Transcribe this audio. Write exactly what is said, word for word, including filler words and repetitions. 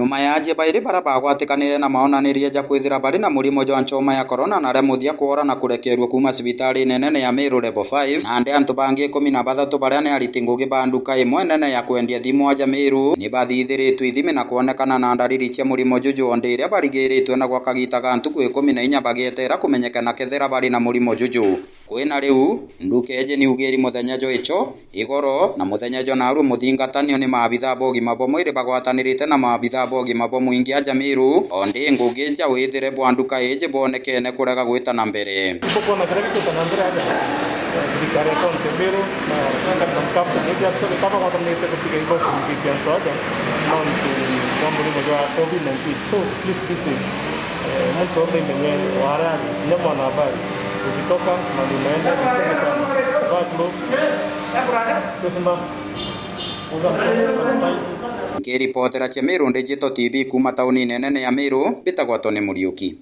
Nyuma ya aajie bairi baria bagwatikanire na maonaniria ja kwithira bari na murimo jwa nchoma ya corona na aria muthia kwora na kurekerua kuuma cibitari nene ya Meru Level five, nandi antu bangi ikumi na bathatu baria ni ariti ngugi ba nduka imwe nene ya kwendia thimu aja Meru ni bathithiritwe ithimi na kwonekana na ndariri cia murimo juju, o ndi iria barigiritwe na gwa kagita ga ntuku ikumi na inya bagietera kumenyekana kethira bari na murimo juju. Kwina riu, nduka iji niugiri muthenya jwa icho, igoro, na muthenya jwa naarua muthingatanio ni maabitha ba ugima bwa mwiri bagwatanirite na maabitha ba ugima bwa mwingi aja Meru, o ndi ngugi ja withire bwa nduka iji bwonekene kurega gwita na mbere. Tukwona kiria gikuta na mbere aja, thirikari ya kaunti ya Meru na Sangari na Mkapa, ni actually kaba gwatanirite gutiga igoco mugiki antu aja, nontu bwa murimo jwa covid nineteen. So, please be safe. Eh, muntu onthe imenye wara ari, kinya mwana habari. Ukitoka, na unaenda, ni kweli sana. Vaa gloves, face mask, uga mkono, sanitize. Nkiripotera cia Meru Digital T V kuuma tauni nene ya Meru, mbitagwa Tony Muriuki.